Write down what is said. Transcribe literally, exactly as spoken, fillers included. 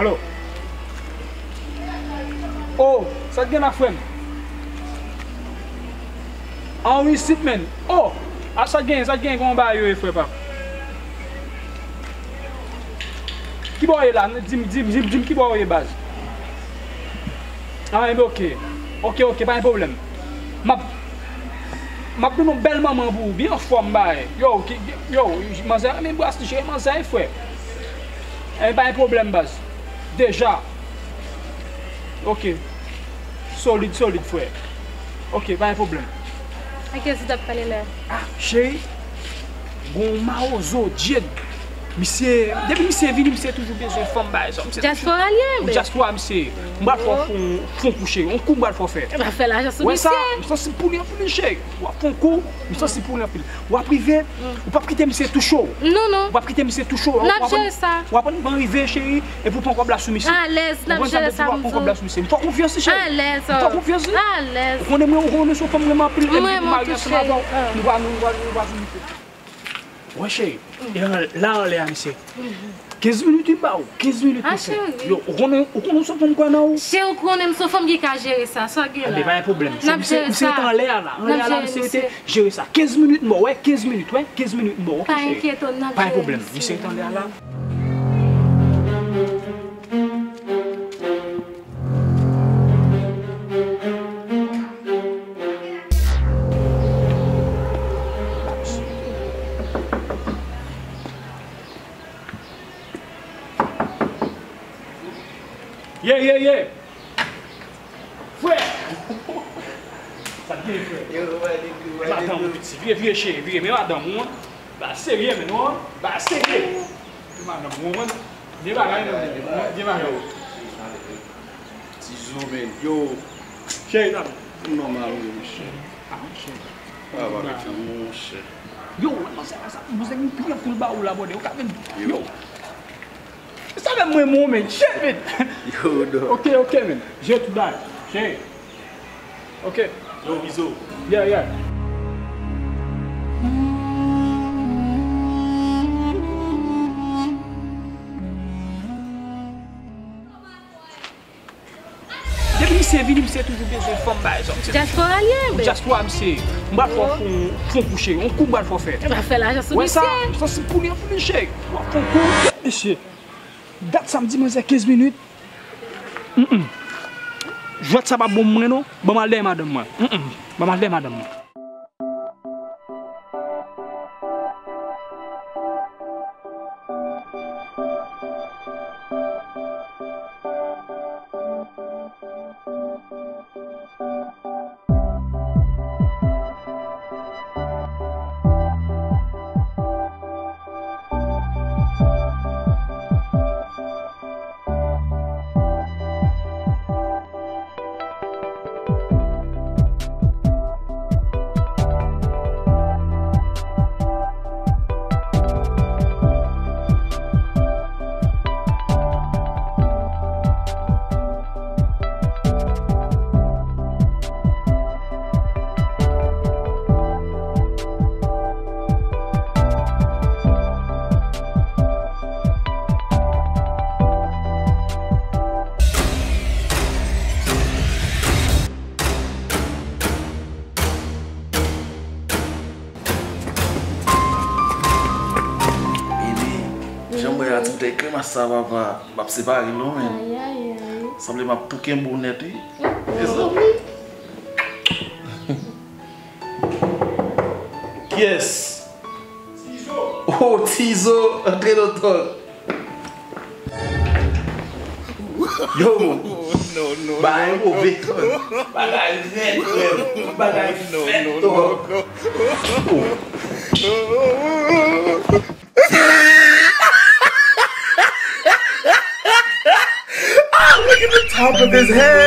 Alo. Oh, sa k gen la, frè m? An wi, sit, men. Oh, a sa k gen, sa k gen, kòman bagay yo ye, frè pa m? Ki bò w ye la? Di m, di m, di m, di m ki bò w ye, baz. Ah, enben, oke. Oke, oke, pa gen pwoblèm. M ap, m ap ban nou bèl manman pou ou, byen anfòm, bay. Yo, ki, yo, manzè, men bras li, cheri, manzè, frè. Enben, pa gen pwoblèm, baz. Deja. Oke. Solid, solid, frè. Oke, pa gen pwoblèm. A kiyès ou t ap pale la? Ah, cheri. Gon mawozo, Jade. Misye, depi misye vini, misye toujou bezwen fanm, bagay sa. Misye toujou Dyaspora li ye, ou men. Dyaspora, misye. M pral fè w fon, fon kou, cheri. On kou m pral fè w fè. M ap fè lajan sou misye. Wè sa, m sansib pou li anpil, cheri. W ap fon kou, m sansib pou li anpil. W ap rive, ou p ap kite misye touche w. Non, non. W ap kite misye touche w. N ap jere sa. W ap ban rive, cheri, epi w pran kòb la sou misye. Alèz, n ap jere sa, m di w. W ap pran kòb la sou misye. M fè w konfyans, cheri. Alèz. M fè w konfyans, wi. Alèz. Ou konnen mwen, ou konnen se yon fanm m renmen anpil, epi pou maryaj ansanm avè w, nou va, nou va, nou va vin. Wè, cheri, e la anlè a, misye. Kenz minit, wi, m ba ou. Kenz minit, mesye. Yo, ou konnen, ou konnen se fanm kwè nan ou. Cheri, ou konnen m se fanm ki ka jere sa. Sa gen la? Enben, pa gen pwoblèm. N ap jere sa. Misye rete anlè a la. Anlè a la, misye rete jere sa. Kenz minit, m ba ou, wè, kenz minit, wè. Kenz minit, m ba ou, oke, cheri? Pa enkyete w, n ap jere, mesye. Pa gen pwoblèm. Misye rete anlè a la. Ye, ye, ye! Frè! Sa k gen, frè? Yo, wale tou, wale tou. Madanm ou piti, vire, vire cheri, vire, men madanm ou an. Ba serye, men non, ba serye. Gen madanm ou konprann? Gen bagay, non, gen bagay. Ti zo, men. Yo. Cheri, tann. Ou nòmal, wi, monchè. Ah, monchè. Ah, pa mete, monchè. Yo, wè, manzè, sa, manzè, gen pli anpil ba ou la, bòdè. Ou ka vin. Yo. Sa fè mwen, mwen, men. Shit, men. Yo, dò. Ok, ok, men. Je tout bagay. Cheri. Ok. Yo, bizo. Yeah, yeah. Depi misye vini, misye toujou bezwen fanm, bagay sa. Misye Dyaspora li ye, bebe. Dyaspora, misye. M pral fè w fon, fon kou, cheri. On kou m pral fè w fè. M ap fè lajan sou misye. Wè sa, m sansib pou li anpil, cheri. M ap fè on kou. Mesye, dat sa m di manzè kenz minit. Mm, mm. Jwèt sa pa bon pou mwen non. Ban m al dèyè madanm mwen. Mm, mm. Ban m al dèyè madanm mwen. Baby, jan m wè a, ti bouteyi kremas sa, papa, m ap separe l non, men. Ay, ay, ay. Sanble m ap tou kenbe w nèt, wi. Mezanmi. Kiyès? Tizo. Oh, Tizo, antre nan tan. Yo, bagay move. Bagay rèd, frè. Bagay fèt, non. Oh. Ah, look at the top of his head.